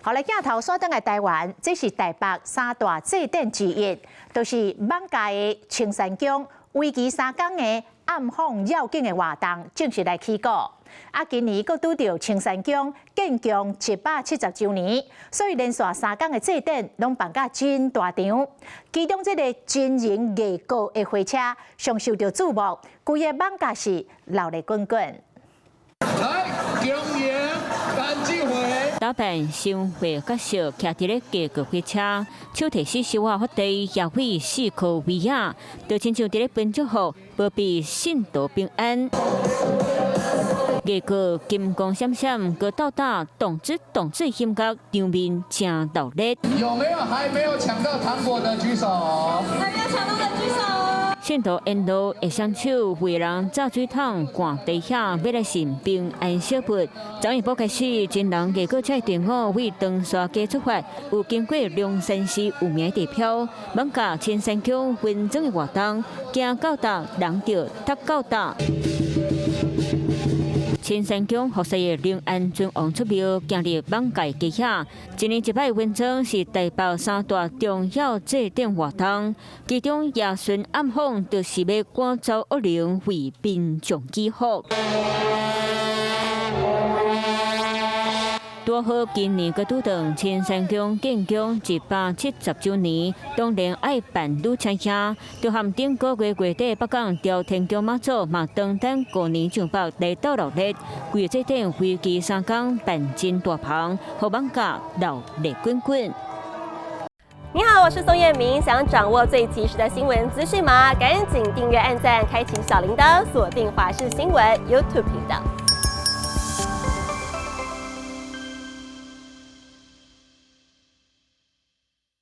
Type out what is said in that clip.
好來，鏡頭煞轉來台灣，這是台北三大祭典之一，就是艋舺的青山宮為期3工的暗訪繞境的活動正式來起鼓。啊，今年閣拄著青山宮建宮170週年，所以連續三工的祭典攏辦甲真大場。其中這个真人藝閣的火車上受著矚目，規个艋舺市熱鬧滾滾。來，恭迎單這回。打扮神話角色，徛佇咧藝閣火車，手提四小仔發地，也會四顆威亞，就親像佇咧分祝福，保庇信徒平安。藝閣金光閃閃，閣鬥膽動作動作感覺場面真熱鬧。有沒有還沒有搶到糖果的舉手？還沒有搶到的舉手。信徒沿路會雙手為人炸水桶、灌地下，欲來糝平安小物。昨暝晡開始，真人藝閣車隊伍為長沙街出發，有經過龍山寺有名地標，艋舺青山宮分裝的活動，行到達人就踢到達。青山宮服侍的靈安尊王出廟，行入艋舺街遐。一年一擺分裝是台北三大重要祭典活動，其中爺孫暗訪就是欲趕走惡靈，為民眾祈福。拄好今年閣拄著青山宮建宮170週年，當然愛辦愈車兄，就和頂個月月底北港朝天宮媽祖嘛當等過年上北來鬥熱鬧，規个祭典為期三工辦真大棚，予艋舺熱鬧滾滾。你好，我是宋燕明，想掌握最及時的新聞資訊嗎？趕緊訂閱、按讚、開啟小鈴鐺，鎖定華視新聞 YouTube 頻道。